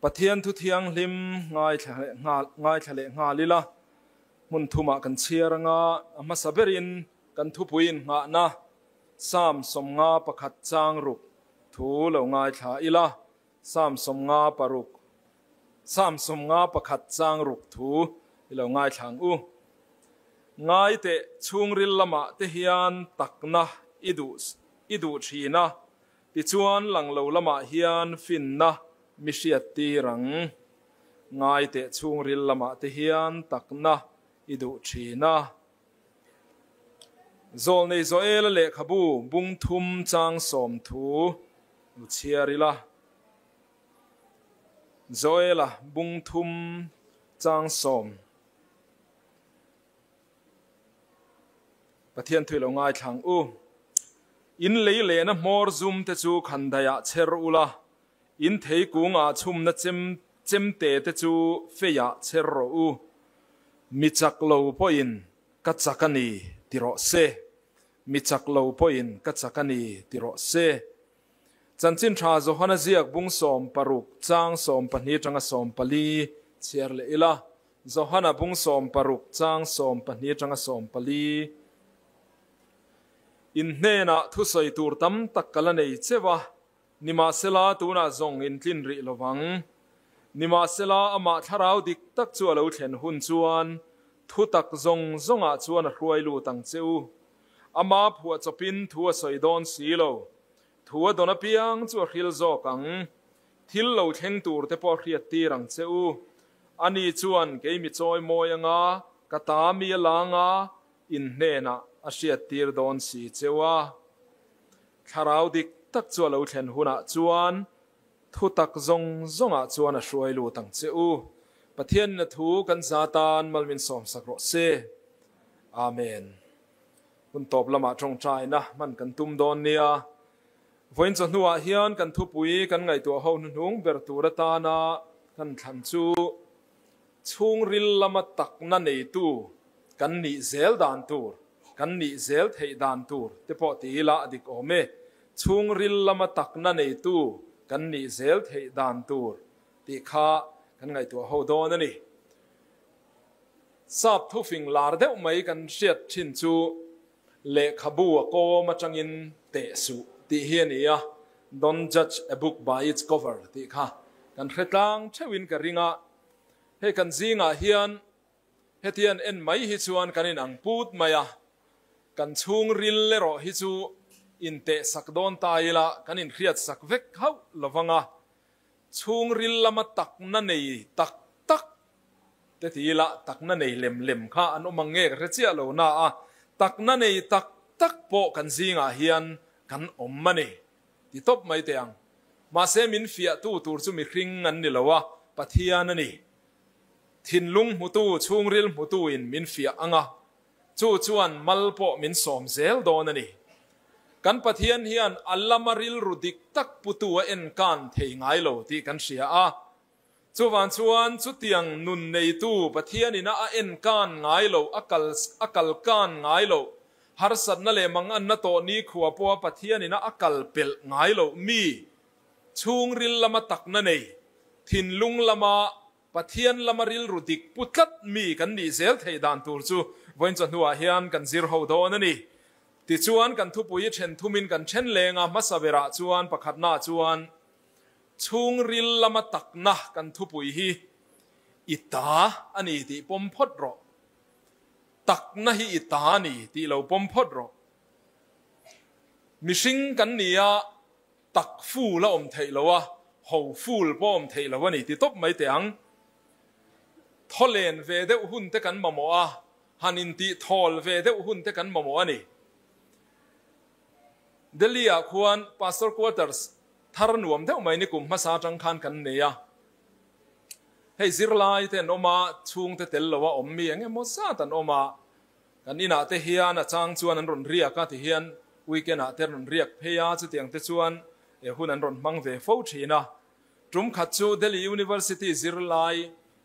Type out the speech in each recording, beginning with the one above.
Pathian thu thianghlim ngaithla leh nghal ila, hmun thumah kan chhiar anga a hmasa berin kan thupuiin nghahna Psalm 51 chang ruk thu lo ngaithla ila, Psalm 56 Psalm 51 chang ruk thu i lo ngaithla ang u. Ngai teh chhungril lamah te hian takna i duh i duh thin a, Tichuan lang lo lamah hian finna mi hriat tir ang. Ngai teh chhungril lamah te hian takna i duh thin a. Zawlnei Joela lehkhabu bung thum chang sawm thu lu chhiar ila. Joela bung thum chang sawm. Pathian thui lo ngaithlang u. In lei lehna hmawr zum te chu khandaiah chher ula, in thei kungah chhumna chem chemte te chu feiah chher rawh u. Mi chak lo pawhin ka chak a ni ti rawh se. Mi chak lo pawhin ka chak a ni ti rawh se. Chanchin tha Johana ziak bung 16 chang 12 atanga 14 chhiar leh ila. Johana bung 16 chang 12 atanga 14. In hnenah thusawi tur tam tak ka la nei cheu a, nimahsela tunah zawng in tlin rih lo vang. Nimahsela amah thlarau dik tak chu a lo thlen hun chuan thu tak zawng zawngah chuan a hruai lut ang che u. Ama phuah chawpin thu a sawi dawn si lo. Thu a dawn apiang chu a hril zawk ang. Thil lo thleng tur te pawh a hriat tir ang che u. Ani chuan kei mi chawi mawi anga ka ta mi a lang a, in hnenah a hriat tir dawn si cheu a. Thlarau dik tak chu a lo thlen hunah chuan thu tak zawng zawngah chuan a hruai lut ang che u. Pathianin a thu kan za tan mal min sawmsak rawh se. Amen. Hun tawp lamah tawngtaina hman kan tum dawn nia. Vawiin chawhnuah hian kan thupui kan ngaihtuah ho hnuhnung ber tur atana kan thlan chu chhungril lama takna neitu kan nih zel dan tur, kan nih zel theih dan tur te pawh ti ila a dik awm e. Chhungril lama takna neitu kan nih zel theih dan tur tih kha kan ngaihtuah ho dawn a ni. Sap thufing lar deuh mai kan hriat thin chu Lehkhabu a kawm atangin teh suh tih hi a ni a, Don't judge a book by its cover tih kha kan hre tlang theuhin ka ring a. Hei kan zingah hian hetian en mai hi chuan kan inang put mai a, kan chhungril erawh hi chu inteh sak dawn ta ila kan inhriat sak vek hauh lo vang a, chhungril lama takna nei tak tak Te ti ila, takna nei lem lem kha an awm ang nge ka hre chiah lo na a, takna nei tak tak pawh kan zingah hian kan awm a ni. Ti tawp mai teh ang. Mahse min fiahtu tur chu mihring an ni lo a, Pathian a ni. Thinlung hmutu, chhungril hmutu in min fiah ang a, chu chuan mal pawh min sawm zel dawn a ni. Kan Pathian hian a lama rilru dik tak putu a enkan thei ngai lo tih kan hria a. Chuvang chuan chutiang nun neitu Pathianin a a en kan ngai loh, a kal a kal kan ngai loh, harsatna leh manganna tawh nikhua pawha Pathianin a a kal pelh ngai loh mi, chhungril lama takna nei, thinlung lama Pathian lama rilru dik pu tlat mi kan nih zel theih dan tur chu vawiin chawhnuah hian kan zir ho dawn a ni. Tichuan kan thupui then thumin kan then leng a, hmasa berah chuan pakhatna chuan, Chhungril lama takna kan thupui hi i ta a ni tih pawm phawt rawh. Takna hi i ta a ni tih lo pawm phawt rawh. Mihring kan ni a, tak ful a awm theih lo a, ho ful pawh a awm theih lo a ni ti tawp mai teh ang. Thawlen ve deuh hun te kan mamawh a, han intih thawl ve deuh hun te kan mamawh a ni. Delhi-ah khuan Pastor Quarters thar nuam deuh mai ni kum hmasa atang khan kan nei a. Hei zirlai te an awm a, chhungte tel lo a awm mi eng emaw zat an awm a. Kan inah te hian a chang chuan an rawn riak a, tihian weekend ah te an rawn riak phei a, chutiang te chuan hun an rawn hmang ve fo thin a. Tum khat chu Delhi University zirlai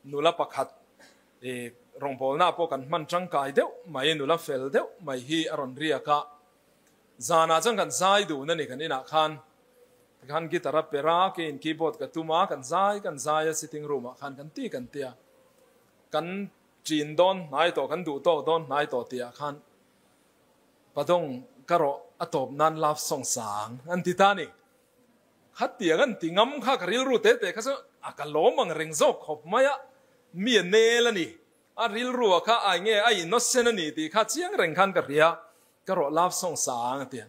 nula pakhat rawngbawlna pawh kan hman tangkai deuh mai, nula fel deuh mai hi a rawn riak a. Zanah chuan kan zai dun a ni kan inah khan. Tikhan guitar a per a, keiin keyboard ka tum a, kan zai kan zai a sitting room ah khan kan ti kan ti a. Kan chin dawn hnai tawh, kan duh tawk dawn hnai tawh tih ah khan Padawng ka rawh a tawp nan love song sang an ti ta ni. Khatiang an ti ngam kha ka rilru te te kha chu a ka lawm ang reng zawk khawp mai a, mi a nel a ni. A rilru ah kha ai nge a innocent a ni tih kha chiang reng khan ka hria. Ka rawh love song sang a tia.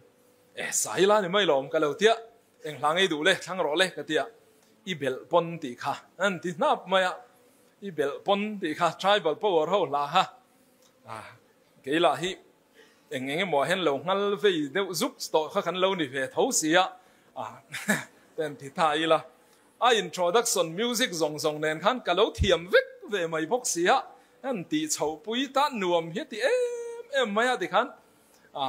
Eh sai la ni mai lawm ka lo tia. Eng hla ngei duh le thlang rawh le ka tia. I belh pawn tih kha an ti hnap mai a. I belh pawn tih kha tribal power ho hla kha. Ah kei lah hi eng eng emaw ah hian lo nghal vei deuh zuk tawh kha kan lo ni ve tho sia. Ah ten ti ta ila. A introduction music zawng zawng nen khan ka lo thiam vek ve mai bawk si a, an tih chhoh pui ta nuam hi a ti em em mai a tikhan a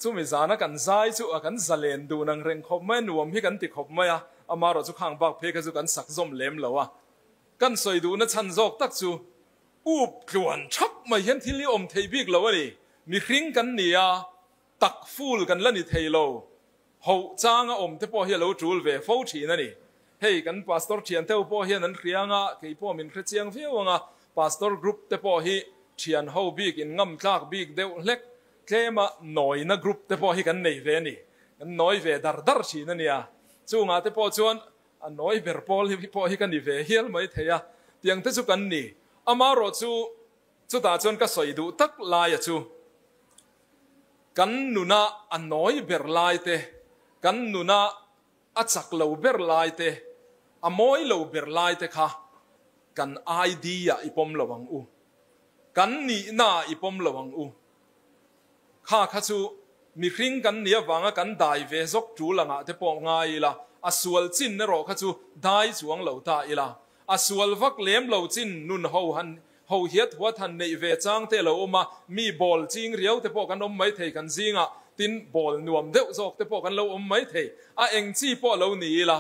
chumi zana kan zai chu a kan zalen dun ang reng khawp mai a, nuam hi kan ti khawp mai a, amaherawh chu khang bak phei kha chu kan sak zawm lem lo a, kan sawi duhna chhan zawk tak chu up tluan thap mai hian thil hi awm thei bik lo a ni, mihring kan ni a, tak full kan la ni thei lo. Hoh changa awm te pawh hi a lo tul ve fo thin a ni. Hei kan pastor thian teu pawh hian an hria anga, kei pawh min hre chiang viau anga, pastor group te pawh hi thian ho bik in ngam tlak bik deuh hlek tlema nawina group te pawh hi kan nei ve a ni. Kan nawi ve dar dar thin a nia. Chungah te pawh chuan a nawi ber pawl hi pawh hi ka ni ve hial mai thei a, tiang te chu kan ni. Amaherawhchu chutah chuan ka sawi duh tak laia chu, Kan nuna a nawi ber lai te, kan nuna a chak lo ber lai te, a mawi lo ber lai te kha kan ID ah i pawm lo ang u. Kan nihna ah i pawm lo ang u. Kha kha chu mihring kan nih avanga kan dai ve zawk tul angah te pawh ngai ila, a sual chin erawh kha chu dai chuang lo ta ila. A sual vak lem lo chin nun ho han Ho hiat huat han neih ve chang te lo awm a, mi bawl ching riau te pawh kan awm mai thei kan zingah, tin bawl nuam deuh zawk te pawh kan lo awm mai thei. A eng chi pawh lo ni ila,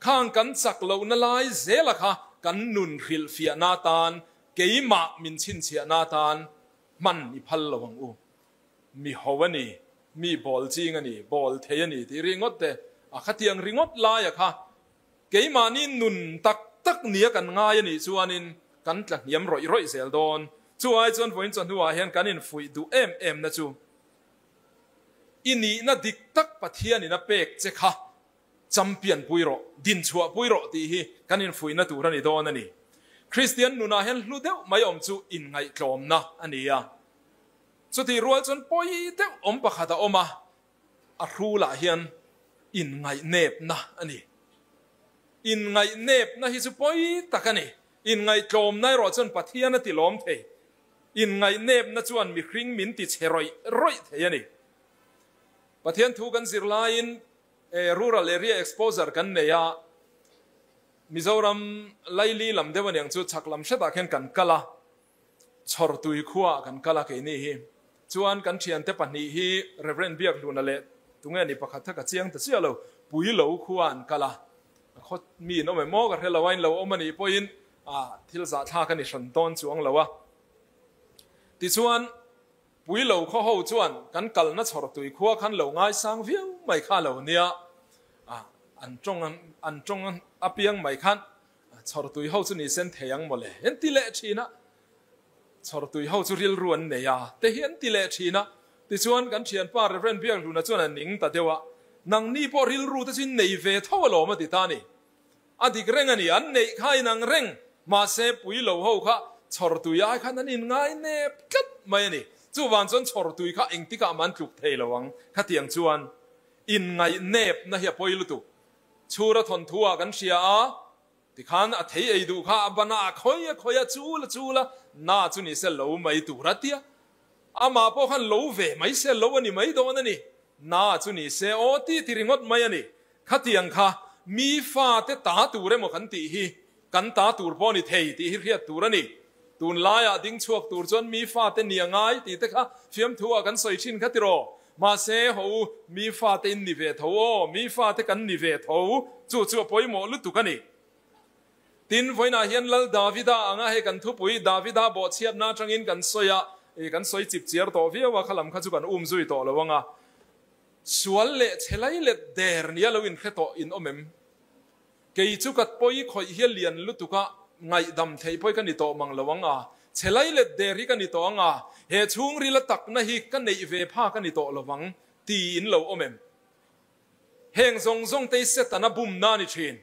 khang kan chak lohna lai zela kha kan nun hrilhfiahna atan, keimah min chhinchhiahna atan hman i phal lo ang u. Mi ho a ni, mi bawl ching a ni, bawl thei a ni tih ringawt te, a khatiang ringawt laia kha Keimahni nun tak tak nia kan ngai a nih chuanin kan tla hniam rawih rawih zel dawn. Chu ai chuan vawiin chawhnuah hian kan infuih duh em em na chu i nihna dik tak Pathianin a pek che kha champion pui rawh, dinchhuah pui rawh tih hi kan infuihna tur a ni dawn a ni. Kristian nunah hian hlu deuh mai awm chu inngaihtlawmna a ni a. Chutih rual chuan pawi deuh awm pakhat a awm a, A hrulah hian inngaihnepna a ni. Inngaihnepna hi chu pawi tak a ni. Inngaihtlawmna erawh chuan Pathian a ti lawm thei. Inngaihnepna chuan mihring min ti chhe rawih rawih thei a ni. Pathian thu kan zir laiin Rural Area Exposure kan nei a, Mizoram laili lam deuh aniang chu chhak lam hretah khian kan kal a. Chhawrtui khuaah kan kal a keini hi. Chuan kan thiante pahnih hi Rev. Biakhluna leh tunge ni pakhat kha ka chiang ta chiah lo, Puilo khuaah an kal a. A khaw mi in awm em aw ka hre lo a, in lo awm a nih pawhin thil zahthlak a ni hran dawn chuang lo a. Tichuan Puilo khaw ho chuan kan kalna Chhawrtui khua khan lo ngaisang viau mai kha lo nia, an tawng an tawng apiang mai khan Chhawrtui ho chu ni sen thei ang mawle, an ti leh thin a. Chhawrtui ho chu rilru an nei a, te hi an ti leh thin a. Tichuan kan thianpa Rev. Biakhluna chuan a ning ta deuh a, Nangni pawh rilru te chu in nei ve tho alawm a ti ta a ni. A dik reng a ni, an neih kha inang reng, mahse pui lo ho kha chhawrtui ai khan an inngai nep tlat mai a ni. Chuvang chuan chhawrtui kha engtikah mah an tluk thei lo ang, khatiang chuan inngaih nepna hi a pawi lutuk. Chhura thawnthu ah kan hria a, tikhan a thei ei duh kha a ban a, a khawi a khawi a, chul a chul a, na chu ni se lo mai tur a tia. Amah pawh khan lo ve mai se lo a ni mai dawn a ni. Na chu ni se aw ti ti ringawt mai a ni. Khatiang kha mi fate ta tur emaw kan tih hi kan ta tur pawh a ni thei tih hi hriat tur a ni. Tunlaiah ding chhuak tur chuan mi fate ni a ngai tih te kha fiamthu ah kan sawi thin kha tiraw? Mahse, ho u, mi fate in ni ve tho aw, mi fate kan ni ve tho, chu chu a pawimawh lutuk a ni. Tin, vawiinah hian Lal Davida anga hei kan thupui Davida bawhchhiatna atangin kan sawi a, kan sawi chip chiar tawh viau a, kha lam kha chu kan um zui tawh lo ang a. Sual leh chhe lai let der nia lo inhre tawh in awm em? Kei chu ka pawi khawih hi a lian lutuk a, ngaihdam theih pawi ka ni tawh mang lo ang a, chhe lai let der hi ka ni tawh ang a, he chhungrila takna hi ka neih ve phak a ni tawh lo vang ti in lo awm em? Heng zawng zawng te hi Setana bumna a ni thin.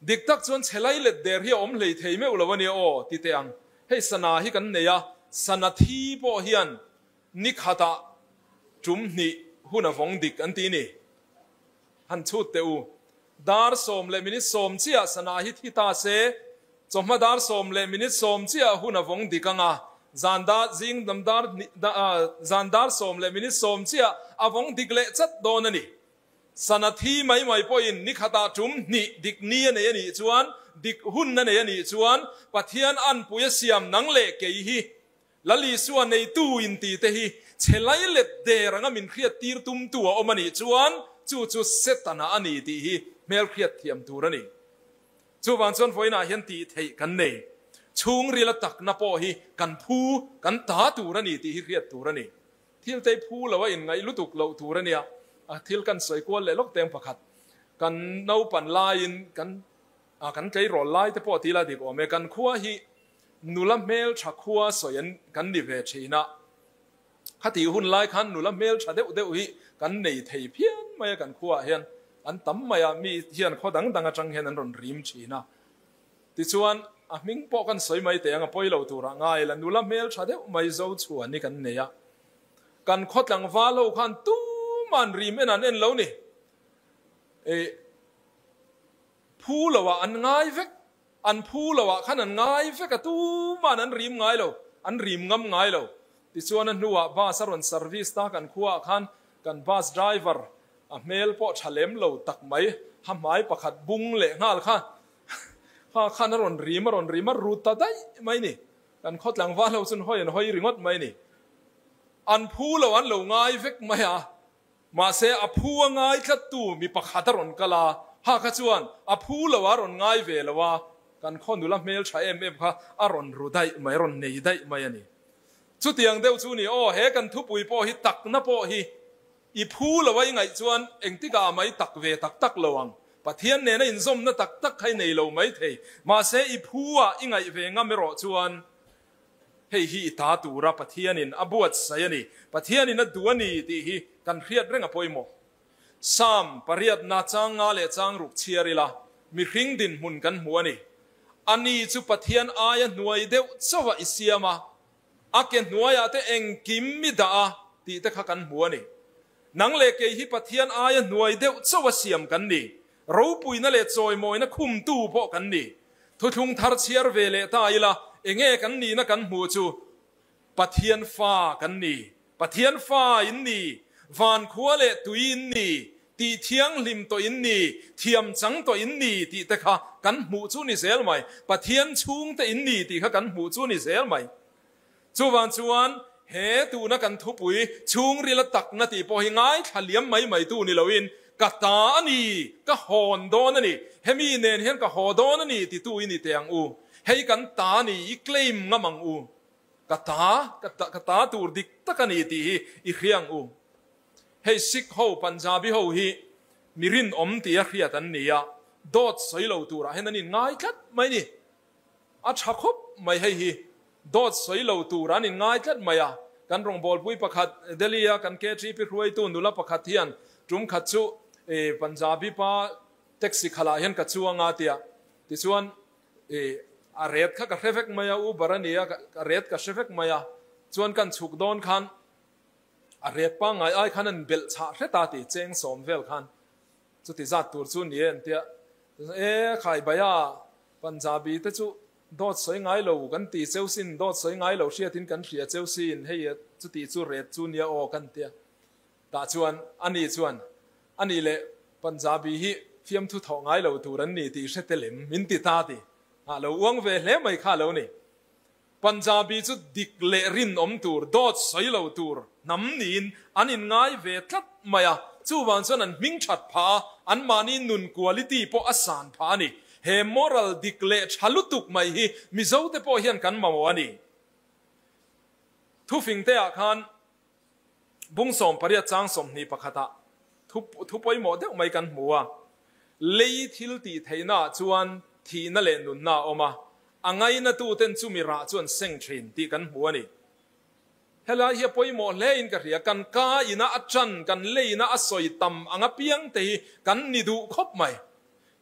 Dik tak chuan chhe lai let der hi a awm hlei thei meuh lo a nia aw, ti teh ang. Hei sana hi kan nei a, sana thi pawh hian ni khatah tum hnih hun a vawng dik an ti ni. Han chhut teh u. Dar sawm leh minute sawm chiah sana hi thi ta se, chawhma dar sawm leh minute sawm chiah hun a vawng dik ang a, zan dar zing lam dar zan dar sawm leh minute sawm chiah a vawng dik leh chat dawn a ni. Sana thi mai mai pawhin ni khatah tum hnih dik ni a nei a nih chuan, dik hun a nei a nih chuan, Pathian anpui a siam nang leh kei hi Lal Isua neitu inti te hi chhe lai let der anga min hriat tir tumtu a awm a nih chuan chu chu Setana a ni tih hi hmelhriat thiam tur a ni. Chuvang chuan vawiinah hian tih theih kan nei. Chhungrila takna pawh hi kan phu, kan ta tur a ni tih hi hriat tur a ni. Thil te phu lo a inngaih lutuk loh tur a nia. A thil kan sawi kual leh lawk teng pakhat. Kan naupan laiin kan kan tleirawl lai te pawh tila dik awm e. Kan khua hi Nula hmeltha khua sawi an kan ni ve thin a, khatih hun lai khan nula hmeltha deuh deuh hi kan nei thei phian mai a, kan khuaah hian an tam mai a, mi hian khaw dang dang atang hian an rawn rim thin a. Tichuan, a hming pawh kan sawi mai teh ang, a pawi lo turah ngai la, nula hmeltha deuh mai zo chhuan hi kan nei a, kan khaw tlangval ho khan tuman rim en an en lo ni. E, phu loah an ngai vek. An phu lo ah khan an ngai vek a, tuman an rim ngai lo, an rim ngam ngai lo. Tichuan a hnuah bus a rawn service ta kan khua ah khan kan bus driver a hmel pawh tha lem lo tak mai, ha hmai pakhat bung leh nghal kha kha khan a rawn rim a rawn rim a rut ta daih mai ni. Kan khaw tlangval ho chuan hawi an hawi ringawt mai ni. An phu lo an lo ngai vek mai a. Mahse, a phu a ngai tlattu mi pakhat a rawn kal a, ha kha chuan a phu lo a rawn ngai ve lo a, kan khaw nula hmel tha em em kha a rawn ru daih mai, a rawn nei daih mai a ni. Chutiang deuh chu ni, aw, he kan thupui pawh hi takna pawh hi i phu lo a i ngaih chuan engtikah a mai tak ve tak tak lo ang. Pathian nena inzawmna tak tak kha i nei lo mai thei. Mahse, i phu a i ngaih ve ngam erawh chuan Hei hi i ta tura Pathianin a buatsaih a ni, Pathianin a duh a ni tih hi kan hriat reng a pawimawh. Psalm pariatna chang nga leh chang ruk chhiar ila mihring dinhmun kan hmu a ni. Ani chu Pathian aia hnuai deuh chauh a i siam a, a ke hnuaiah te engkim i dah a tih te kha kan hmu a ni. Nang leh kei hi Pathian aia hnuai deuh chauh a siam kan ni. Ropuina leh chawimawina khumtu pawh kan ni. Thuthlung thar chhiar ve leh ta ila, enge kan nihna kan hmuh chu Pathian fa kan ni, Pathian fa in ni, van khua leh tui in ni, tih thianghlim tawh in ni, thiam chang tawh in ni tih te kha kan hmuh chu ni zel mai. Pathian chhungte in ni tih kha kan hmuh chu ni zel mai. Chuvang chuan he tuna kan thupui chhungrila takna tih pawh hi ngaithla liam mai mai tu ni loin ka ta a ni, ka hawn dawn a ni, hemi nen hian ka haw dawn a ni titu i ni teh ang u. Hei kan ta a ni, i claim ngam ang u. Ka ta, ka ta tur dik tak a ni tih hi i hria ang u. Hei Sikh ho, Punjabi ho hi mi rinawm tia hriat an ni a, dawt sawi lo turah hian an inngai tlat mai ni. A tha khawp mai hei hi. Dawt sawi lo tur an inngai tlat mai a. Kan rawngbawlpui pakhat Delhi a kan KTP hruaitu nula pakhat hian tum khat chu Punjabi pa taxi khalah hian ka chuang a tia. Tichuan a ret kha ka hre vek mai a, Uber a ni a, a ret ka hre vek mai a. Chuan kan chhuk dawn khan a ret pangngai ai khan an belh chhah hret a ti, cheng sawm vel khan. Chuti zat tur chu ni e an tia. E khai baia Punjabi te chu dawt sawi ngai lo kan ti cheu sin, dawt sawi ngai lo hriatin kan hria cheu sin, hei chuti chu ret chu nia aw kan tia. Tah chuan ani chuan ani leh Punjabi hi fiamthu thawh ngai lo tur an ni tih hre tel em min ti ta ti. A lo uang ve hle mai kha lo ni. Punjabi chu dik leh rinawm tur, dawt sawi lo tur hnam niin an inngai ve tlat mai a, chuvang chuan an hming that phah a, anmahni nun quality pawh a san phah a ni. He moral dik leh tha lutuk mai hi Mizote pawh hian kan mamawh a ni. Thufingte ah khan. Bung 18 chang 21 ah thu thu pawimawh deuh mai kan hmu a. Lei thil tih theihna ah chuan thihna leh nunna a awm a, a ngainatu ten chumi rah chu an seng thin tih kan hmu a ni. Helai hi a pawimawh hle in ka hria, kan ka ina a ṭan, kan leina a sawi tam ang apiang te hi kan ni duh khawp mai.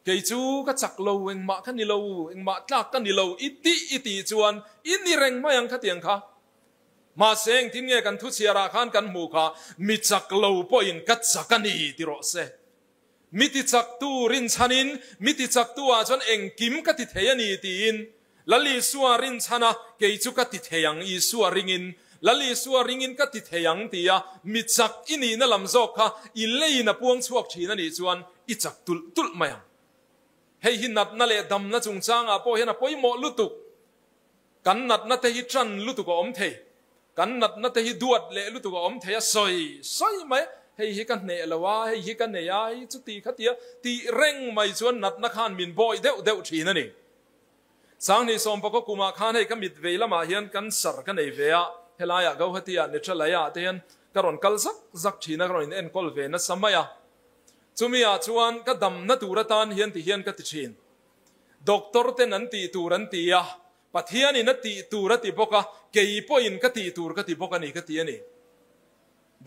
Kei chu ka chak lo, engmah ka ni lo, engmah tlak ka ni lo i tih i tih chuan i ni reng mai ang khatiang kha. Mahse engtin nge kan thuchhiarah khan kan hmuh kha, mi chak lo pawhin ka chak a ni ti rawh se. Mi ti chaktu rinchhanin, mi ti chaktu ah chuan engkim ka ti thei a ni tiin Lal Isua rinchhan a, kei chu ka ti thei ang Isua ringin, Lal Isua ringin ka ti thei ang tia mi chak i nihna lam zawk kha i leiin a puang chhuak thin a nih chuan i chak tulh tulh mai ang. Hei hi natna leh damna chungchangah pawh hian a pawimawh lutuk. Kan natna te hi ṭan lutuk a awm thei. Kan natna te hi duat leh lutuk a awm thei a, sawi sawi mai, hei hi ka hneh lo a, hei hi ka nei a, hei chuti kha tia tih reng mai chuan natna khan min bawih deuh deuh thin a ni. Sanghnih sawmpakaw kumah khan hei ka mit vei lamah hian cancer ka nei ve a, helaiah Gauhati-ah Netralaya-ah te hian ka rawn kal zak zak thin a, ka rawn in enkawl ve nasa mai a. Chumi-ah chuan ka damna tur atan hian ti hian ka ti thin. Doctor ten an tih tur an ti a, Pathianin a tih tur a ti bawk a, kei pawhin ka tih tur ka ti bawk a ni ka ti a ni.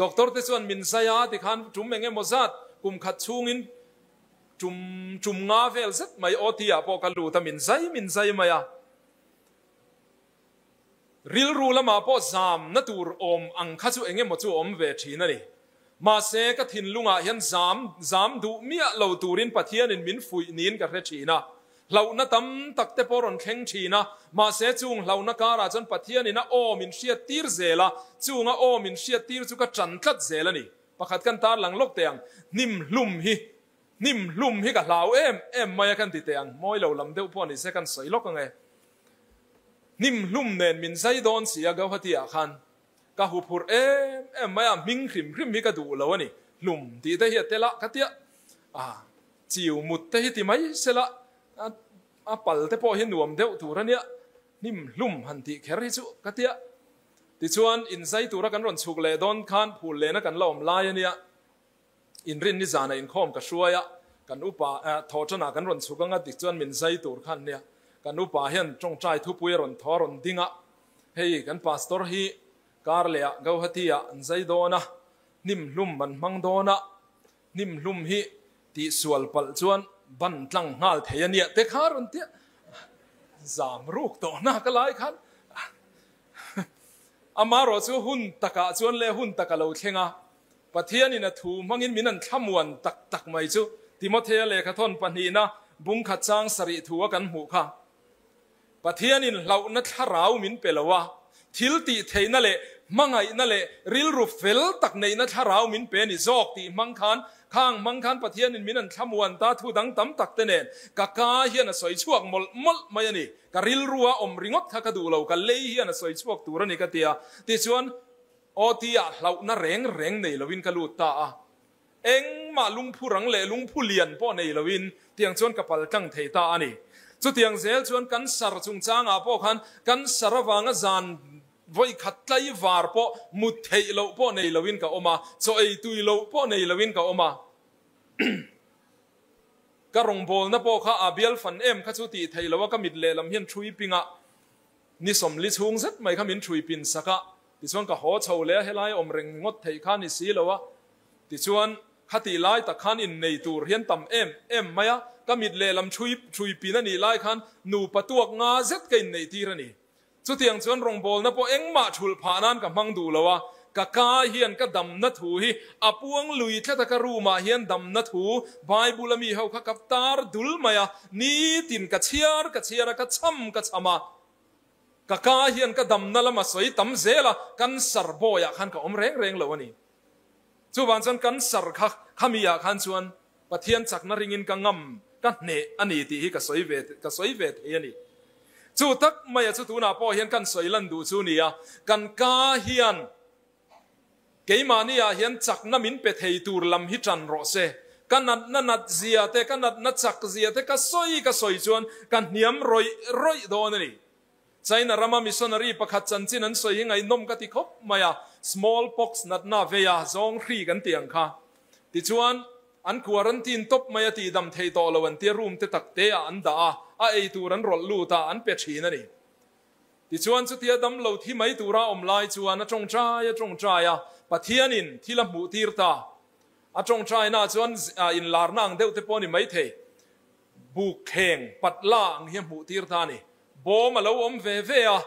Doctor te chuan min zai a tikhan tum eng emaw zat kum khat chhungin tum tum nga vel zet mai OT ah pawh ka lut a, min zai min zai mai a. Rilru lamah pawh zamna tur awm ang kha chu eng emaw chu awm ve thin a ni. Mahse, ka thinlungah hian zam zam duh miah lo turin Pathianin min fuih niin ka hre thin a. Hlauhna tam tak te pawh rawn thleng thin a, mahse chung hlauhna karah chuan Pathianin a aw min hriat tir zel a, chung a aw min hriat tir chu ka ṭan tlat zel a ni. Pakhat kan tarlang lawk teh ang, hnim hlum hi, hnim hlum hi ka hlau em em mai a kan ti teh ang, mawi lo lam deuh pawh ni se kan sawi lawk ang e. Hnim hlum nen min zai dawn si a Gauhati ah khan ka hu phurh em em mai a, hming hrim hrim hi ka duh lo a ni, hlum tih te hi a tel a ka tia a, chiu mut te hi ti mai sela a pal te pawh hi nuam deuh tur a nia, hnim hlum han tih kher hi chu ka tia. Tichuan inzai tura kan rawn chhuk leh dawn khan phul lehna kan la awm lai a nia. Inrinni zanah inkhawm ka hruai a, kan upa thawhṭanah kan rawn chhuk anga dik chuan min zai tur khan nia. Kan upa hian ṭawngṭai thupui a rawn thaw a rawn ding a, hei kan pastor hi kar lehah Gauhati-ah an zai dawn a, hnim hlum an hmang dawn a, hnim hlum hi tihsual palh chuan ban tlang nghal thei a nia te kha a rawn tia zam ruk tawh na ka lai khan amarawh chu hun takah chuan leh hun tak a lo thleng a. Pathianin a thu hmangin min an thlamuan tak tak mai chu Timothea lehkhathawn pahnihna bungkhat chang sarih thu a kan hmuh kha. Pathianin hlauhna thlarau min pe lo a, thil tih theihna leh hmangaihna leh rilru fel tak neihna thlarau min pe ni zawk tih hmang khan khang hmang khan Pathianin min an thlamuan ta thu dang tam tak te nen ka ka hian a sawi chhuak mawlh mawlh mai a ni. Ka rilrua awm ringawt kha ka duh lo, ka lei hian a sawi chhuak tur a ni ka ti a. Tichuan. OT ah hlauhna reng reng nei loin ka lut ta a, engmah lungphu rang leh lungphu lian pawh nei loin tiang chuan ka pal tlang thei ta a ni. Chutiang zel chuan kan sar chungchangah pawh khan kan sar avanga zan vawi khat tlai var pawh mut theih loh pawh nei loin ka awm a, chaw ei tui loh pawh nei loin ka awm a. Ka rawngbawlna pawh kha a bial fan em kha chu tih theih loh a, ka mit lehlam hian ṭhui ping a, Ni sawmli chhung zet mai kha min ṭhui pin sak a, tichuan ka haw chho leh a, helai awm reng ngawt theih kha ni si lo a. Tichuan, khatih lai tak khan innei tur hian tam em em mai a, ka mit lehlam ṭhui ṭhui pin a nih lai khan nupa tuak nga zet ka inneih tir a ni. Chutiang chuan rawngbawlna pawh engmah ṭhulh phah nan ka hmang duh lo a, ka ka hian ka damna thu hi a puang lui tlat a, ka room ah hian damna thu Bible a mi ho kha ka tar dul mai a, Nitin ka chhiar ka chhiar a, ka cham ka cham a, ka ka hian ka damna lama sawi tam zel a, cancer bawiah khan ka awm reng reng lo a ni. Chuvang chuan cancer kha khami ah khan chuan Pathian chakna ringin ka ngam, ka hneh a ni tih hi ka sawi ve ka sawi ve thei a ni. Chu tak maia chu tunah pawh hian kan sawi lan duh chu ni a, kan ka hian Keimahni ah hian chakna min pe thei tur lam hi ṭan rawh se. Ka natna nat zia te, ka natna chak zia te ka sawi ka sawi chuan ka hniam rawih rawih dawn a ni. China rama missionary pakhat chanchin an sawi hi ngaihnawm ka ti khawp mai a. Small pox natna vei a, zawng hri kan tih ang kha. Tichuan, an quarantine tawp mai a tihdam thei tawh lo an tia room te tak te ah an dah a, a ei tur an rawlh lut a, an pe thin a ni. Tichuan chutia damlo thi mai tura awm lai chuan a tawngtai a tawngtai a, Pathianin thil a hmuh tir ta. A tawngtaina chuan inlarna ang deuh te pawh a ni maithei. Buk thleng patla ang hi a hmuh tir ta a ni. Bawm a lo awm ve ve a,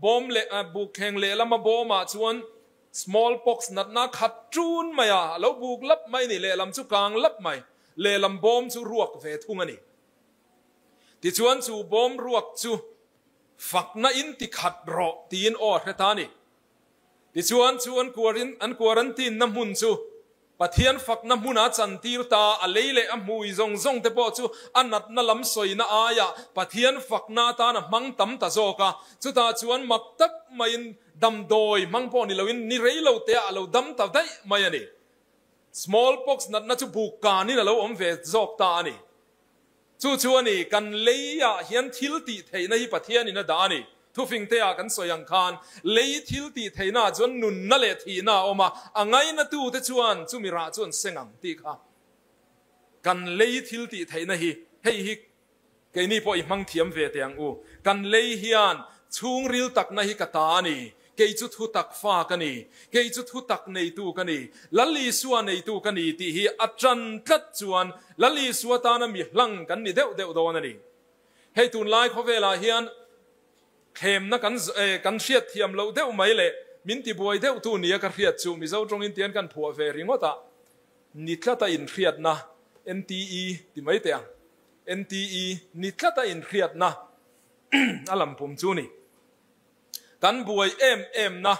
bawm leh buk thleng lehlama bawmah chuan small pox natna khat ṭun mai a, a lo buk lap mai a ni, lehlam chu kang lap mai, lehlam bawm chu ruak ve thung a ni. Tichuan chu bawm ruak chu fakna in ti khat rawh tiin aw a hre ta a ni. Tichuan chu an an quarantine na hmun chu Pathian fakna hmuna chantir ta, a lei leh a hmui zawng zawng te pawh chu a natna lam sawina aiah Pathian fakna atan a hmang tam ta zawk a. Chutah chuan mak tak maiin damdawi hmang pawh ni loin ni rei lo teah a lo dam ta daih mai a ni. Smallpox natna chu buk kanin a lo awm ve zawk ta a ni. Chu chu a ni, kan leiah hian thil tih theihna hi Pathianin a dah a ni. Thufingte-ah kan sawi ang khan, lei thil tih theihnaah chuan nunna leh thihna a awm a, a ngainatute chuan chumi rah chu an seng ang tih kha kan lei thil tih theihna hi, hei hi keini pawh i hmang thiam ve teh ang u. Kan lei hian chhungril takna hi ka ta a ni. Kei chu thutak fa ka ni, kei chu thutak neitu ka ni, Lal Isua neitu ka ni tih hi a ṭan tlat chuan Lal Isua tana mi hlang kan ni deuh deuh dawn a ni. Hei tunlai khawvelah hian thlemna kan kan hriat thiam loh deuh mai leh min tibuai deuh tu nia ka hriat chu Mizo tawngin tian kan phuah ve ringawt a, ni tlata inhriatna, NTE ti mai teh ang, NTE, ni tlata inhriatna a lampum chu ni. Kan buai em em na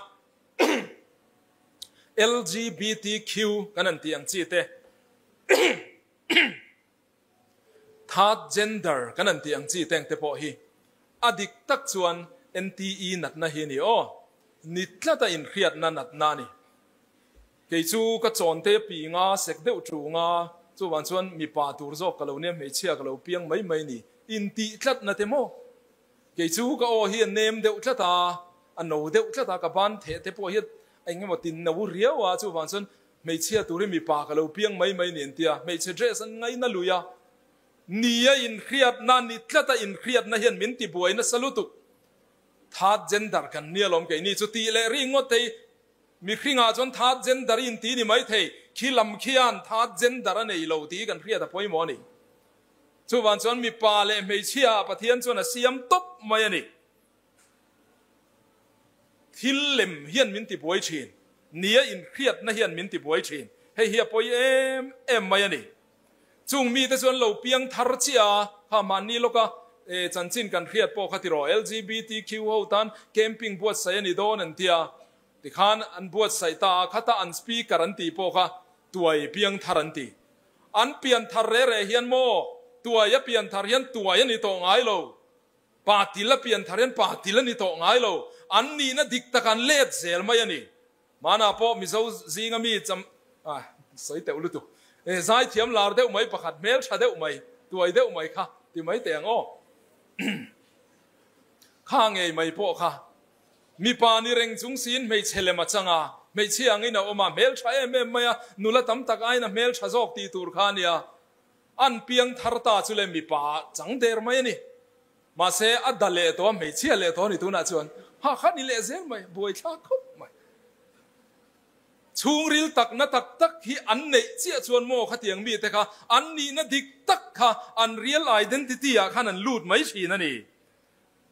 LGBTQ kan han tih ang chi te, third gender kan han tih ang chi te ang te pawh hi a dik tak chuan NTE natna hi a ni aw. Ni tlata inhriatna natna a ni. Kei chu ka chawnte pi nga sek deuh ṭung a, chuvang chuan mipa tur zawk ka lo nia hmeichhia ka lo piang mai mai ni intih tlatna te maw? Kei chu ka aw hi a nem deuh tlat a, a no deuh tlat a, ka ban theh te pawh hi eng emaw tin no riau a, chuvang chuan hmeichhia turin mipa ka lo piang mai mai ni an ti a, hmeichhe dress an ngaina lui a, ni a inhriatna, ni tlat a inhriatna hian min ti buai nasa lutuk. Third gender kan nia lawm keini chu tih leh ri ngawt thei, mihringah chuan third gender i inti ni mai thei, khi lam khian third gender a nei lo tih kan hriat a pawimawh a ni. Chuvang chuan mipa leh hmeichhia ah Pathian chuan a siam tawp mai a ni. Thil lem hian min ti buai thin, nia inhriatna hian min ti buai thin. Hei hi a pawi em em mai a ni. Chung mite chuan lo piang thar chiah a, kha mahni lawka chanchin kan hriat pawh kha ti rawh, LGBTQ ho tan camping buatsaih a ni dawn an tia, tikhan an buatsaih ta a, khata an speaker an tih pawh kha tuai piang thar an ti. An pian thar reh reh hian maw? Tuai a pian thar hian tuai a ni tawh ngai lo. Pa til a pian thar hian pa til a ni tawh ngai lo. An nihna dik tak an let zel mai a ni. Hmanah pawh Mizo zinga mi cham ah sawi teuh lutuk. Zaithiam lar deuh mai pakhat, hmel tha deuh mai, tuai deuh mai kha ti mai teh ang aw. Kha ngei mai pawh kha. Mipa ni reng chung siin hmeichhe lem a chang a, hmeichhia angin a awm a, hmeltha em em mai a, nula tam tak aiin a hmeltha zawk tih tur kha a nia. An piang thar ta chu le mipa chang der mai a ni. Mahse, a da leh tawh a, hmeichhia leh tawh a ni tunah chuan. Ha kha ni leh zel mai, buaithlak khawp mai. Chhungril takna tak tak hi an neih chiah chuan maw khatiang mite kha an nihna dik tak kha an real identity ah khan an lut mai thin a ni.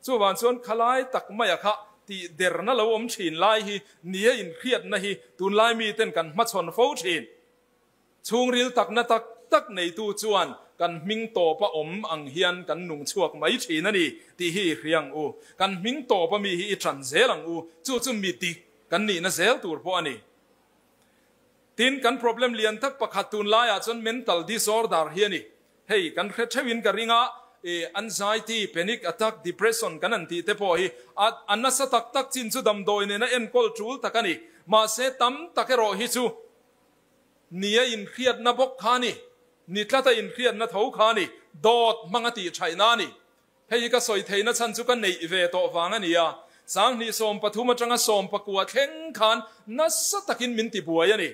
Chuvang chuan khalai tak maia kha tih derna lo awm thin lai hi nia inhriatna hi tunlai miten kan hmachhawn fo thin. Chhungril takna tak tak neitu chuan kan hming tawpa awm ang hian kan nung chhuak mai thin a ni tih hi i hria ang u. Kan hming tawpa mi hi i tan zel ang u. Chu chu mi dik kan nihna zel tur pawh a ni. Tin, kan problem lian tak pakhat tunlaiah chuan mental disorder hi a ni. Hei kan hre theuhin ka ring a, i anxiety, panic attack, depression kan han tih te pawh hi a a nasa tak tak chin chu damdawi nena enkawl tul tak a ni. Mahse tam tak erawh hi chu ni a inhriatna bawk kha a ni, ni tlata inhriatna tho kha a ni, dawt hmanga tih thaihna a ni. Hei hi ka sawi theihna chhan chu ka neih ve tawh vang a ni a. Sanghnih 13 atanga 19 thleng khan nasa takin min ti buai a ni.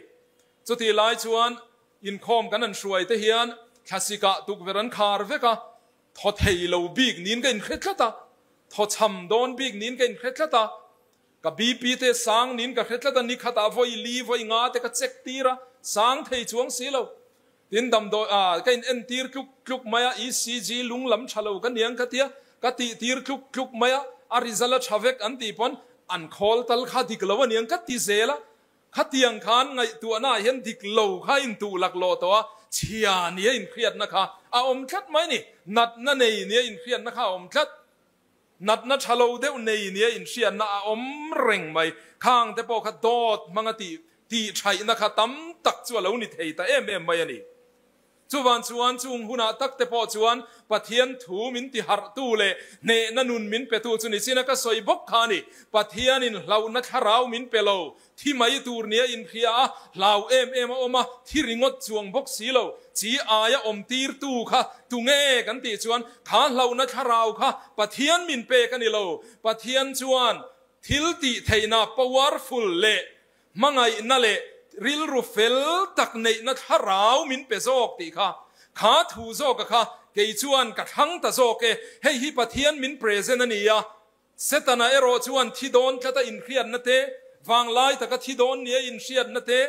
Chutih lai chuan inkhawm kan han hruai te hian thlasik-ah tukverh an khar vek a, thaw thei lo bik niin ka inhre tlat a, thaw chham dawn bik niin ka inhre tlat a, ka BP te sang niin ka hre tlat a, nikhatah vawi li vawi nga te ka check tir a, sang thei chuang si lo. Tin damdawi ah ka in entir tluk tluk mai a, ECG lung lam tha lo ka niang ka tia, ka tih tir tluk tluk mai a, a result a tha vek an tih pawn an khawl tal kha dik lo aniang ka ti zel a, khatiang khan ngaihtuahna ah hian dik lo kha in tuh laklawh tawh a, chhia nia inhriatna kha a awm tlat mai ni, natna nei nia inhriatna kha a awm tlat. Natna tha lo deuh nei nia inhriatna a awm reng mai. Khang te pawh kha dawt hmanga tih tih thaihna kha tam tak chu a lo ni thei ta em em mai a ni. Chuvan chuan chung hunah tak te pawh chuan Pathian thu min ti harhtu leh hnehna nun min petu chu ni chin a ka sawi bawk kha a ni. Pathianin hlauhna thlarau min pe lo. Thi mai tur nia inhria a, hlau em em a awm a, thi ringawt chuang bawk si lo. Chi aia awm tirtu kha tunge kan tih chuan kha hlauhna thlarau kha Pathian min pek a ni lo. Pathian chuan thil tih theihna powerful leh hmangaihna leh rilru fel tak neihna thlarau min pe zawk tih kha kha thu zawka kha kei chuan ka thlang ta zawk e. Hei hi Pathian min present a ni a. Setana erawh chuan thi dawn tlata inhriatna te, vanglai taka thi dawn nia inhriatna te,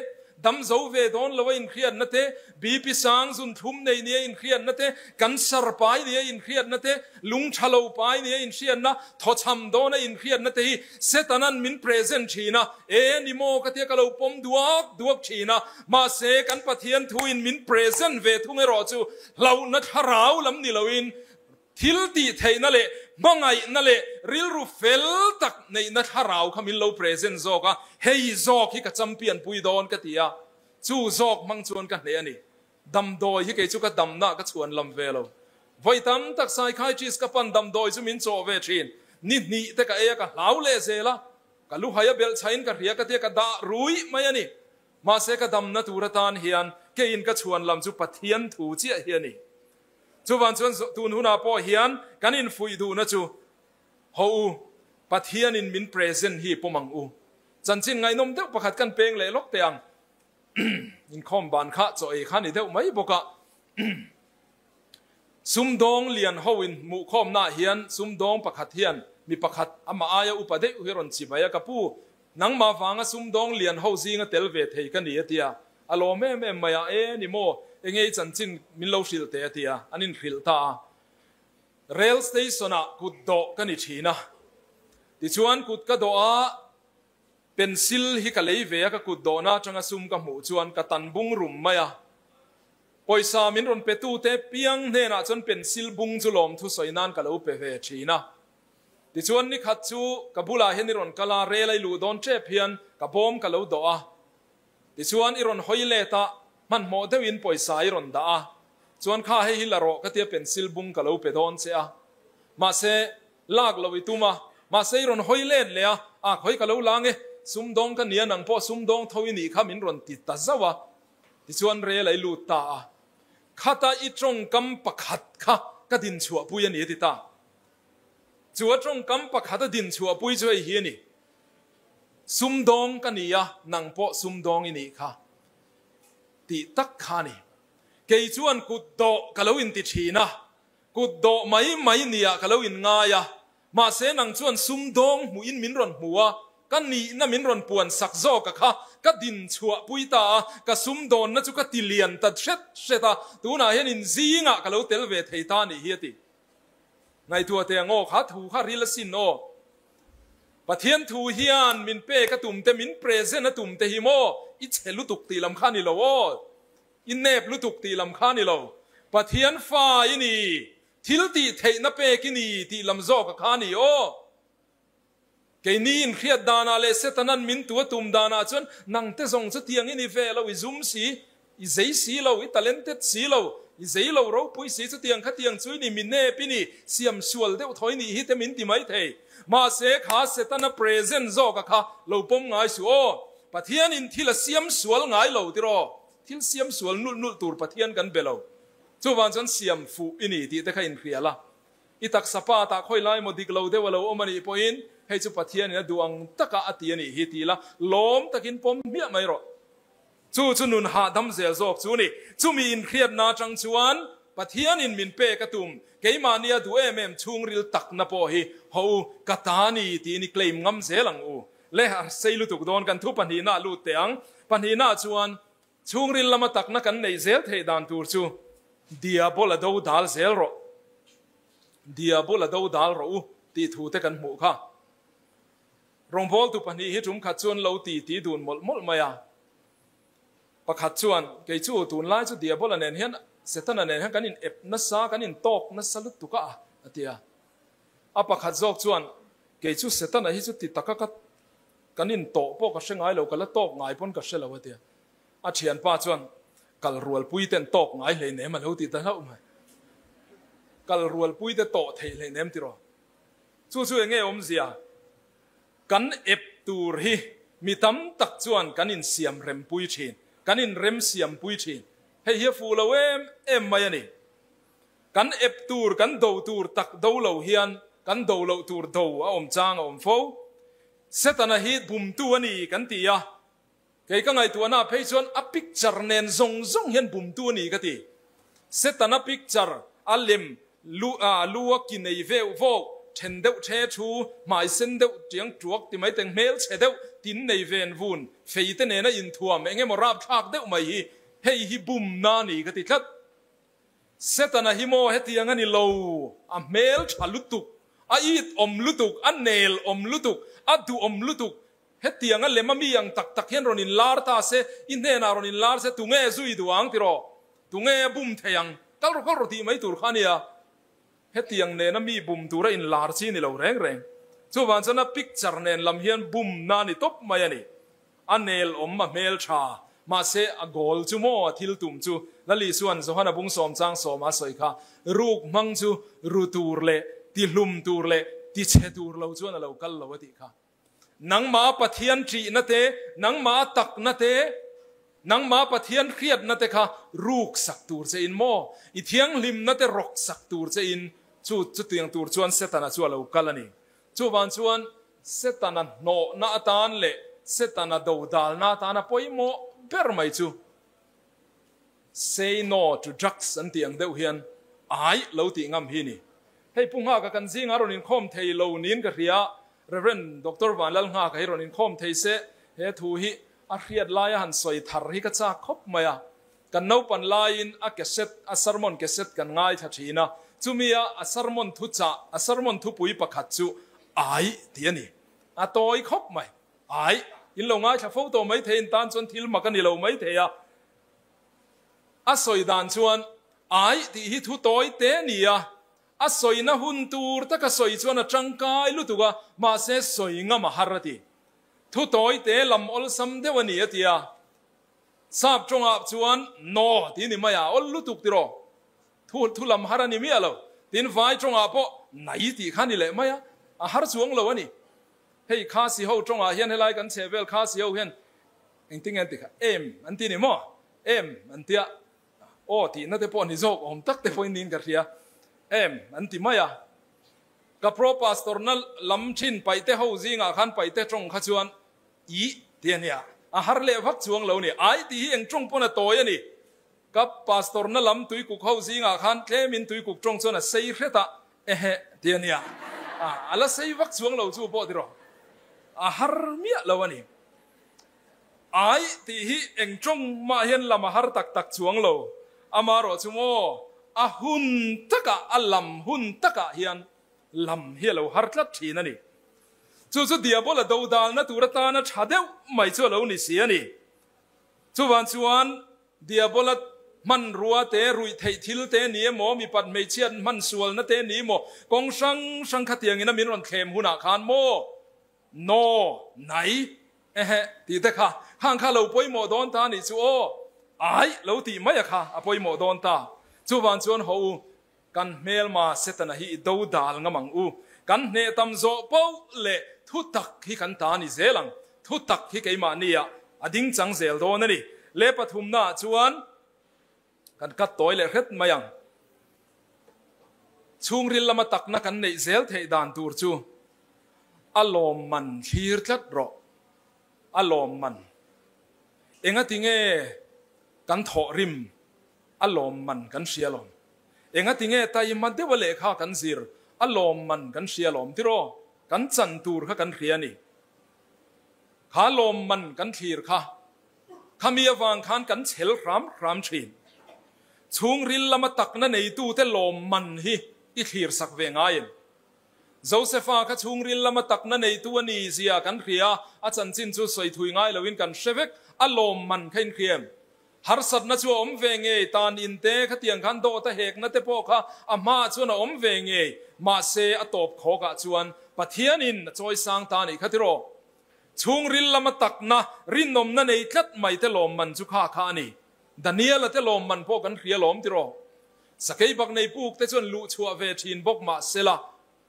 dam zo ve dawn loa inhriatna te, BP sang zun thlum nei nia inhriatna te, cancer pai nia inhriatna te, lung tha lo pai nia inhriatna, thawchham dawna inhriatna te hi Setana'n min present thin a, e ni maw ka tia ka lo pawm duak duak thin a, mahse kan Pathian thuin min present ve thung erawh chu hlauhna thlarau lam ni loin Thil tih theihna leh hmangaihna leh rilru fel tak neihna thlarau kha min lo present zawk a, hei zawk hi ka champion pui dawn ka ti a, chu zawk hmang chuan ka hneh a ni. Damdawi hi kei chu ka damna ka chhuan lam ve lo. Vawi tam tak psychiatrist ka pan damdawi chu min chawh ve thin. Ni hnih te ka ei a, ka hlau leh zel a, ka luhai a belh chhain ka hria ka tia ka dah ruih mai a ni. Mahse ka damna tur atan hian keiin ka chhuan lam chu Pathian thu chiah hi a ni. Chuvan chuan tun hunah pawh hian kan infuih duhna chu haw u, Pathianin min present hi pawm ang u. Chanchin ngaihnawm deuh pakhat kan peng leh lawk teh ang. Inkhawm ban kha chaw ei kha ni deuh mai bawk a. Sumdawng lian ho in hmuhkhawmnaah hian sumdawng pakhat hian mi pakhat amah aia upa deuh hi rawn chi mai a, ka pu, nangmah vanga sumdawng lian ho zinga tel ve thei ka ni a ti a. A lawm em em mai a, E ni maw, enge i chanchin min lo hrilh teh a ti a, an inhrilh ta a. Rail station ah kut dawh ka ni thin a, tichuan kut ka dawh a, pencil hi ka lei ve a, ka kut dawhna atanga sum ka hmuh chuan ka tan bung rum mai a. Pawisa min rawn pe tute piang hnenah chuan pencil bung chu lawmthu sawi nan ka lo pe ve thin a. Tichuan nikhat chu ka bulah hian i rawn kal a, rail a i luh dawn tep hian ka bawm ka lo dawh a. Tichuan i rawn hawi let a, hmanhmawh deuhin pawisa i rawn dah a, chuan kha hei hi la rawh ka tia pencil bung ka lo pe dawn che a, mahse lak lo i tum a, mahse i rawn hawi let leh a, ah khawi ka lo lang e, sumdawng ka nia nang pawh sumdawng tho i nih kha min rawn ti ta zauh a, tichuan rel a i lut ta a, khata i tawngkam pakhat kha ka dinchhuahpui a ni a ti ta. Chu a tawngkam pakhat a dinchhuahpui chu hei hi a ni. Sumdawng ka ni a, nang pawh sumdawng i nih kha tih tak kha a ni. Kei chuan kut dawh ka lo inti thin a, kut dawh mai mai nia ka lo inngai a, mahse nang chuan sumdawng hmuhin min rawn hmu a, ka nihna min rawn puan sak zawk a kha ka din chhuah pui ta a, ka sumdawnna chu ka ti lian ta hret hret a, tunah hian in zingah ka lo tel ve thei ta a nih hi a ti. Ngaihtuah teh ang aw, kha thu kha ril asin aw. Pathian thu hian min pek a tum te, min present a tum te hi maw i chhe lutuk tih lam kha a ni lo aw, i nep lutuk tih lam kha a ni lo. Pathian fa i ni, thil tih theihna pek i ni tih lam zawk a kha a ni aw. Keini inhriat danah leh Setanan min tu a tum danah chuan nangte zawng chu tiang i ni ve lo, i zum si, I zei si lo, i talented si lo, i zei lo ropui si chutiang khatiang chu i ni, mi nep i ni, siam sual deuh thaw i nih hi te min ti mai thei. Mahse kha Setana present zawk a kha lo pawm ngai suh aw. Pathianin thil a siam sual ngai lo tiraw? Thil siam sual nulh nulh tur Pathian kan be lo. Chuvang chuan siam fuh i ni tih te kha inhrial a. I taksa pa tah khawi lai maw dik lo deuh a lo awm a nih pawhin hei chu Pathianin a duh ang taka a ti a nih hi ti la, lawm takin pawm hmiah mai rawh. Chu chu nun hahdam zel zawk chu ni. Chumi inhriatna atang chuan Pathianin min pek a tum, keimahni a duh em em chhungril takna pawh hi haw u, ka ta ni tiin i claim ngam zel ang u. Le, a sei lutuk dawn, kan thu pahnihna a lut teh ang. Pahnihna chuan chhungril lama takna kan neih zel theih dan tur chu Diabola do dal zel rawh, Diabola do dal rawh u tih thu te kan hmuh kha. Rawngbawltu pahnih hi tum khat chuan lo ti ti dun mawlh mawlh mai a. Pakhat chuan, Kei chu tunlai chu Diabola nen hian, Setana nen hian kan in ep nasa, kan in tawk nasa lutuk a, a ti a. A pakhat zawk chuan, Kei chu Setana hi chu ti taka ka kan in tawh pawh ka hre ngai lo, ka la tawk ngai pawn ka hre lo, a ti a. A thianpa chuan, Kal rualpui ten tawk ngai hleinem a lo ti ta hlauh mai. Kal rualpui te tawh theih hleinem tiraw? Chu chu enge awmzia? Kan ep tur hi mi tam tak chuan kan insiam rempui thin, kan inremsiampui thin. Hei hi a fuh lo em em mai a ni. Kan ep tur, kan do tur tak do lo hian kan do loh tur do a awm chang a awm fo. Setana hi bumtu a ni kan ti a, Kei ka ngaihtuahna phei chuan a picture nen zawng zawng hian bumtu a ni ka ti. Setana picture a lem lu a lu a ki nei veuh vawk, then deuh the thu, hmai sen deuh tiang tuak ti mai teng hmel chhe deuh tin nei ven vun, fei te nena inthuam eng emaw rapthlak deuh mai hi hei hi bumna a ni ka ti tlat. Setana hi maw hetiang a ni lo, a hmel tha lutuk, a it awm lutuk, a nel awm lutuk, a duhawm lutuk, Hetiang a lem a mi ang tak tak hian rawn inlar ta se, i hnenah rawn inlar se, tunge zui duh ang tiraw? Tunge a bum thei ang? Kal rawh kal rawh tih mai tur kha a nia. Hetiang nena mi bum tura inlar chi ni lo reng reng. Chuvang chuan a picture nen lam hian bumna a ni tawp mai a ni. A nel awm a hmel tha, mahse a goal chu maw a thil tum chu Lali chuan Johana bung sawm chang sawma a sawi kha, ruk hmang chu ru tur leh tihlum tur leh tichhe tur lo chuan a lo kal lo a tih kha. Nangmah Pathian ṭihna te, nangmah takna te, nangmah Pathian hriatna te kha ruk sak tur che in maw? I thianghlimna te rawk sak tur che in chu chutiang tur chuan Setana chu a lo kal a ni. Chuvang chuan Setana hnawhna atan leh Setana dodalna atana pawimawh ber mai chu Say no to drugs an tih ang deuh hian ai lo tih ngam hi ni. Hei Pu Nghaka kan zingah rawn inkhawm thei lo niin ka hria. Rev. Doctor Vanlalnghaka hi rawn inkhawm thei se he thu hi a hriat laia han sawi thar hi ka chak khawp mai a. Kan naupan laiin a cassette, a sermon cassette kan ngaithla thin a, chumia a sermon thuchah, a sermon thupui pakhat chu ai tih a ni. A tawi khawp mai. Ai, in lo ngaithla fo tawh mai thei in tan chuan thil mak a ni lo mai thei a. A sawi dan chuan, Ai tih hi thu tawi te a ni a, a sawina hun tur taka sawi chuan a tangkai lutuk a, mahse sawi ngam a har a ti. Thu tawi te lam awlsam deuh a ni a ti a. Sap tawngah chuan No tih ni mai a, awl lutuk tiraw? Thu thu lam har a ni miah lo. Tin vai tawngah pawh Nai tih kha a ni leh mai a, a har chuang lo a ni. Hei Khasi ho tawngah hian helai kan chheh vel Khasi ho hian engtin nge an ti kha? Em an ti ni maw? Em an tia aw tihna te pawh ni zawk awm tak te pawhin niin ka hria. Em an ti mai a. Ka pro pastor na lam thin paihte ho zingah khan paihte tawng kha chuan ih ti a nia. A har leh vak chuang lo ni. Ai tih hi eng tawng pawn a tawi a ni. Ka pastor na lam tuikuk ho zingah khan tlemin tuikuk tawng chuan a sei hret a, ehe ti a nia. A la sei vak chuang lo chu pawh tiraw. A har miah lo a ni. Ai tih hi eng tawng mah hian lam a har tak tak chuang lo. Amaherawh chu maw a hun takah a lam hun takah hian lam hi a lo har tlat thin a ni. Chu chu Diabola dodalna tur atana tha deuh mai chu a lo ni si a ni. Chuvang chuan Diabola hmanrua te, ruih theih thil te ni emaw, mipat hmeichhiat hman sualna te ni emaw, kawng hrang hrang khatiangin a min rawn thlem hunah khan maw, No, nai, ehe, tih te kha, khang kha lo pawimawh dawn ta nih chu aw, ai, lo tih mai a kha a pawimawh dawn ta. Chuvang chuan haw u, kan hmelma Setana hi i do dal ngam ang u. Kan hneh tam zawh poh leh thu tak hi kan ta ni zel ang. Thu tak hi keimahnia a ding chang zel dawn a ni. Le pathumnaah chuan kan kat tawi leh hret mai ang. Chhungril lama takna kan neih zel theih dan tur chu a lawmman thlir tlat rawh. A lawmman. Engati nge kan thawh rim a lawmman kan hria lawm. Engati nge taima deuha lehkha kan zir a lawmman kan hria lawm tiraw? Kan chan tur kha kan hria a ni. Kha lawmman kan thlir kha khami avang khan kan chhel hram hram thin. Chhungril lama takna neitute lawmman hi i thlir sak ve ngai em? Josefa kha chhungril lama takna neitu a ni zia kan hria, a chanchin chu sawi thui ngai loin kan hre vek, a lawmman kha in hria em? Harsatna chu a awm ve ngei, tan in te khatiang khan dawt a hekna te pawh kha a hmaah chuan a awm ve ngei, mahse a tawp khawkah chuan Pathianin a chawisang ta anih kha tiraw? Chhungril lama takna, rinawmna nei tlat mai te lawmman chu kha kha a ni. Daniela te lawmman pawh kan hria lawm tiraw? Sakei bak nei puk te chuan luh chhuah ve thin bawk mahsela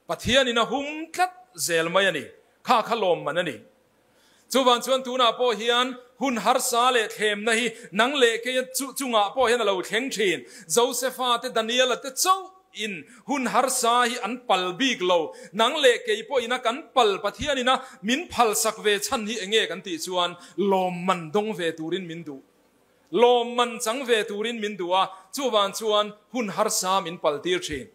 Pathianin a hum tlat zel mai a ni, kha kha lawmman a ni. Chuvang chuan tunah pawh hian hun harsa leh thlemna hi nang leh keia chungah pawh hian a lo thleng thin. Josefa te, Daniela te chauh in hun harsa hi an pal bik lo. Nang leh kei pawh ina kan pal Pathian ina min phalsak ve chhan hi enge kan tih chuan lawmman dawng ve turin min duh. Lawmman chang ve turin min duh a, chuvang chuan hun harsa min pal tir thin.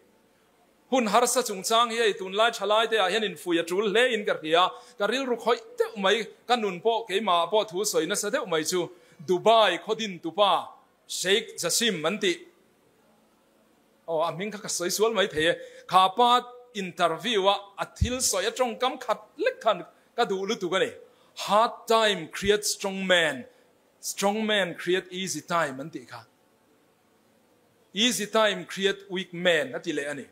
Hun harsa chungchang hi hei tunlai thalai te ah hian infui a tul hle in ka hria, ka rilru khawih deuh mai, ka nun pawh keimah ah pawh thu sawi nasa deuh mai chu Dubai khawdin tupa Sheikh Jassim an tih aw a hming kha ka sawi sual mai thei e, kha pa interview a a thil sawi a tawngkam khat lek khan ka duh lutuk a ni, Hard time create strong man, strong man create easy time an tih kha. Easy time create weak man a ti leh a ni.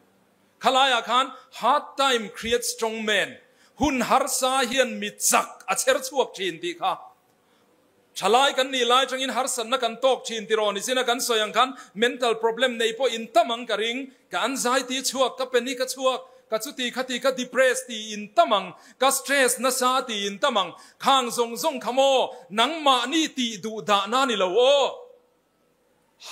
Khalaiah khan hard time create strong man, hun harsa hian mi chak a chher chhuak thin tih kha. Thalai kan nih lai tangin harsatna kan tawk thin tiraw nichin a kan sawi ang khan mental problem nei pawh in tam ang ka ring, ka anxiety chhuak, ka panic a chhuak, ka chuti khati ka depress ti in tam ang, ka stress nasa ti in tam ang, khang zawng zawng kha maw nangmahni tih duh dahna ni lo aw.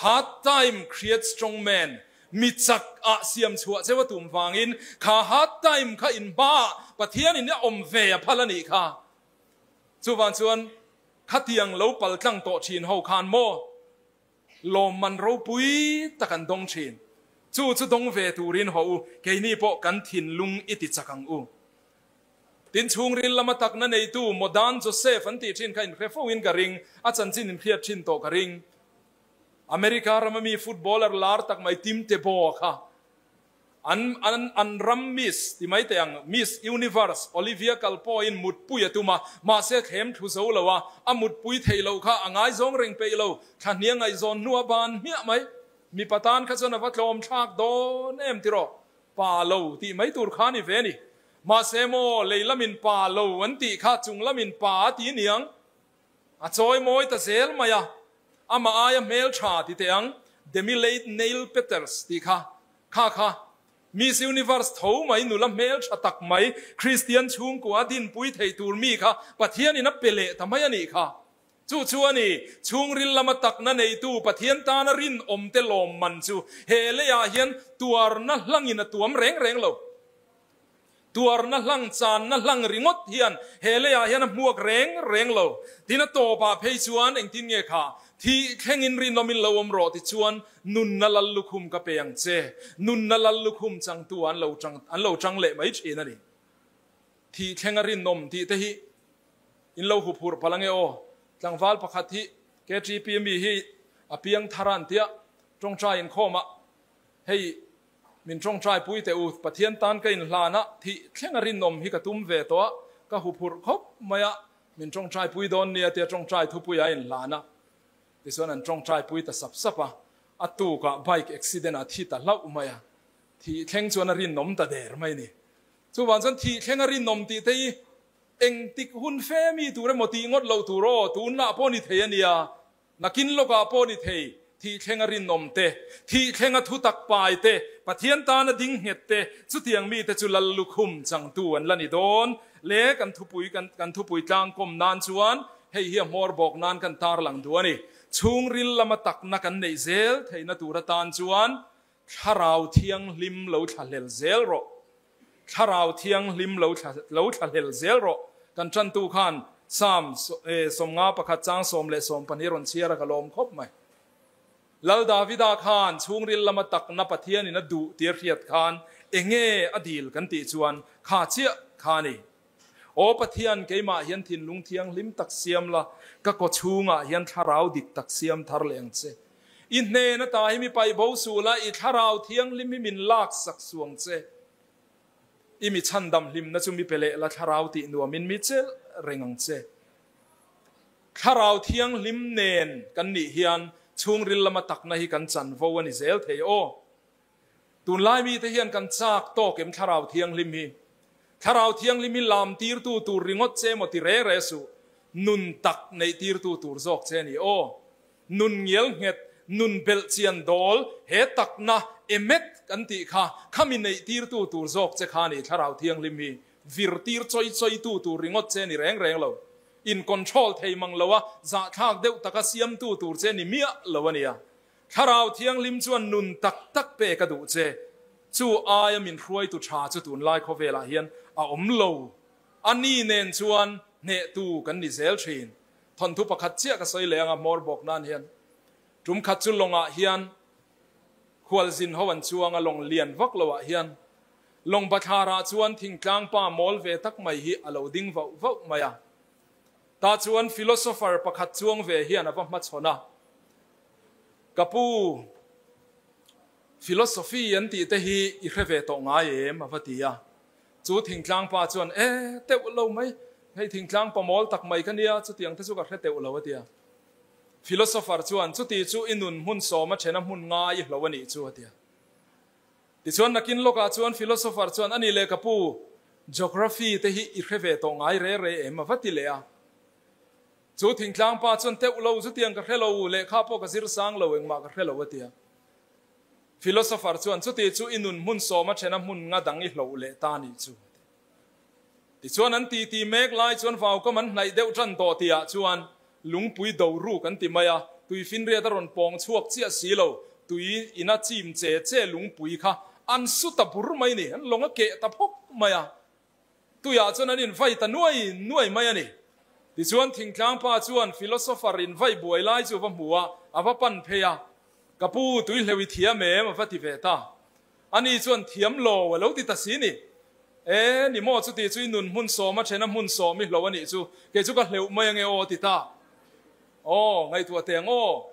Hard time create strong man, mi chak ah siam chhuah cheu a tum vangin kha hard time kha in hma ah Pathian in a awm ve a phal a nih kha. Chuvang chuan khatiang lo pal tlang tawh thin ho khan maw lawmman ropui tak an dawng thin. Chu chu dawng ve turin haw u, keini pawh kan thinlung i ti chak ang u. Tin, chhungril lama takna neitu Modan Joseph an tih thin kha inhre fo in ka ring, a chanchin inhriat thin tawh ka ring. America rama mi footballer lar tak mai Tim Tebow kha an an an ram Miss ti mai teh ang, Miss Universe Olivia Culpo in mutpui a tum a, mahse thlem thlu zo lo a, a mutpui theih loh kha a ngaizawng reng peih lo, thla hnia ngaihzawn hnua ban hmiah mai. Mipa tan kha chuan a va tlawm thlak dawn em tiraw? Pa lo tih mai tur kha a ni ve a ni. Mahse maw, lei lamin pa lo an tih kha chung lamin pa a ti niang. A chawi mawi ta zel mai a, amah aia hmel tha ti teh ang, Demi Leigh Neil Peters tih kha, kha kha Miss Universe tho mai nula hmel tha tak mai, Kristian chhungkua a dinpui thei tur mi kha Pathianin a pe leh ta mai a nih kha. Chu chu a ni, chhungril lama takna neitu Pathian tana rinawmte lawmman chu he leiah hian tuarna hlangin a tuam reng reng lo. Tuarna hlang, channa hlang ringawt hian he leiah hian a hmuak reng reng lo. Tin a tawpah phei chuan engtin nge kha thih thlengin rinawmin lo awm rawh ti chuan nunna lal lukhum ka pe ang che. Nunna lal lukhum changtu an lo chang an lo chang leh mai thin a ni. Thih thlenga rinawm tih te hi In lo hup hurh palh ange aw. Tlangval pakhat hi KTP mi hi a piang thar a an tia, tawngtai inkhawmah hei min tawngtai pui teh u, Pathian tan ka inhlan a, thih thleng a rinawm hi ka tum ve tawh a, ka hup hurh khawp mai a, min tawngtai pui dawn nia tia tawngtai thupui a inhlan a, tichuan an tawngtai pui ta sap sap a, a tukah bike accident ah thi ta hlauh mai a, thih thleng chuan a rinawm ta der mai ni. Chuvang chuan thih thleng a rinawm tih te hi Engtik hun fe mi tur emaw tih ngawt loh tur aw, tunah pawh ni thei a nia, nakin lawkah pawh ni thei, thih thlenga rinawm te, thih thlenga thutak pai te, Pathian tana ding nghet te, chutiang mite chu Lal lukhum changtu an la ni dawn. Le kan thupui kan kan thupui tlangkawm nan chuan hei hi a hmawr bawk nan kan tarlang duh a ni. Chhungril lama takna kan neih zel theihna tur atan chuan. Thlarau Thianghlim lo thlahlel zel rawh. Thlarau Thianghlim lo lo thlahlel zel rawh. Kan tantu khan Psalm 51 chang 12 rawn chhiar a ka lawm khawp mai. Lal Davida khan chhungril lama takna Pathianin a duh tia hriat khan enge a dil kan tih chuan kha chiah kha a ni. Aw Pathian, keimah hian thinlung thianghlim tak siam la, ka kawchhungah hian thlarau dik tak siam thar leh ang che. I hnen ata hi mi paih bo suh la, i thlarau thianghlim hi min lak sak suh ang che. I mi chhandam hlimna chu mi pe leh la, thlarau tih nuamin mi chelh reng ang che. Thlarau thianghlim nen kan nih hian chhungril lama takna hi kan chanvo a ni zel thei aw. Tunlai mite hian kan chak tawk em Thlarau Thianghlim hi? Thlarau Thianghlim hi lam tirtu tur ringawt che emaw ti re re suh, nun tak neih tirtu tur zawk che a ni aw. Nun ngial nghet, nun belh chian dawl, he takna emet kan tih kha, khami neih tirtu tur zawk che kha a ni Thlarau Thianghlim hi. Vir tir chawi chawitu tur ringawt che a ni reng reng lo. In control thei mang lo a, zahthlak deuh taka siamtu tur che ni miah lo a nia. Thlarau Thianghlim chuan nun tak tak pek a duh che. Chu aia min hruaitu tha chu tunlai khawvelah hian a awm lo. A ni nen chuan hnehtu kan ni zel thin. Thawnthu pakhat chiah ka sawi leh anga hmawr bawk nan hian. Tum khat chu lawngah hian khualzin ho an chuang a, lawng lian vak loah hian Lawng bathlarah chuan thingtlang pa mawl ve tak mai hi a lo ding vauh vauh mai a. Tah chuan philosopher pakhat chuang ve hian a va hmachhawn a, Ka pu, philosophy an tih te hi i hre ve tawh ngai em? a va ti a. Chu thingtlang pa chuan, E, teuh lo mai, hei thingtlang pa mawl tak mai ka nia, chutiang te chu ka hre teuh lo a ti a. Philosopher chuan, Chuti chu i nun hmun sawma thena hmun ngai i hlo a nih chu a ti a. Tichuan nakin lawkah chuan philosopher chuan a ni leh ka pu, geography te hi i hre ve tawh ngai re re em? a va ti leh a. Chu thingtlang pa chuan teuh lo, chutiang ka hre lo, lehkha pawh ka zir sang lo, engmah ka hre lo a ti a. Philosopher chuan chuti chu i nun hmun sawma thena hmun nga dang i hloh leh ta nih chu a ti. Tichuan an titi mek lai chuan vaukam an hnaih deuh tan tawh tihah chuan lungpui do ruk an ti mai a, tui finriat a rawn pawng chhuak chiah si lo, tui ina chim che che lungpui kha an su ta bur mai ni, an lawng a keh ta phawk mai a, tuiah chuan an invai ta nuai nuai mai a ni. Tichuan thingtlang pa chuan philosopher invai buai lai chu a va hmu a, a va pan phei a, Ka pu, tui hleuh i thiam em? a va ti ve ta. Ani chuan thiam lo a lo ti ta si ni. E, ni maw chuti chu i nun hmun sawm a then a hmun sawm i hlo a nih chu, kei chu ka hleuh mai ange aw a ti ta. Aw, ngaihtuah teh ang aw.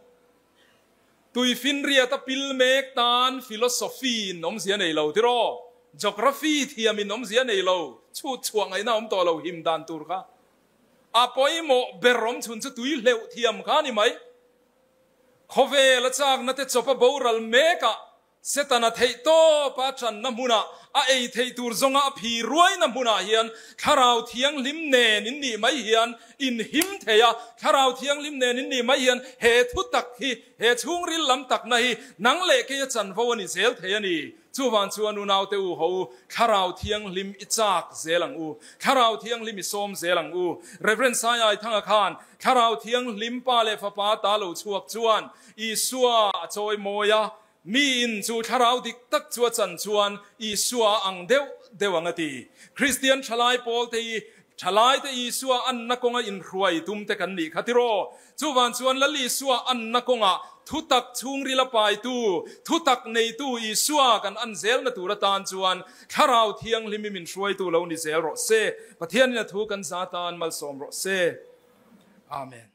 Tui finriat a pil mek tan philosophy in awmzia nei lo tiraw? Geography thiam in awmzia nei lo, chhut chhuah ngaihna awm tawh lo him dan tur kha. A pawimawh ber awm chhun chu tui hleuh thiam kha a ni mai. Khawvel a chakna te chawp a boral mek a, Setana theih tawp a channa hmunah, a ei theih tur zawnga a phi ruaina hmunah hian Thlarau Thianghlim nen in nih mai hian in him thei a, Thlarau Thianghlim nen in nih mai hian he thu tak hi, he chhungril lam takna hi nang leh kei a chanvo a ni zel thei a ni. Chuvang chuan unaute u ho u, Thlarau Thianghlim i chak zel ang u, Thlarau Thianghlim i sawm zel ang u. Rev. Saiai Thanga khan Thlarau Thianghlim Pa leh Fapa ta lo chhuak chuan Isua a chawi mawi a, miin chu thlarau dik tak chu a chan chuan Isua a ang deuh deuh ang a ti. Kristian thalai pawl te hi thalai te Isua anna kawnga inhruai tum te kan nih kha tiraw? Chuvan chuan Lal Isua anna kawngah thutak chhungril a paitu, thutak neitu Isua kan an zelna tur atan chuan Thlarau Thianghlim i min hruaitu lo ni zel rawh se. Pathianin a thu kan za tan malsawm rawh se. Amen.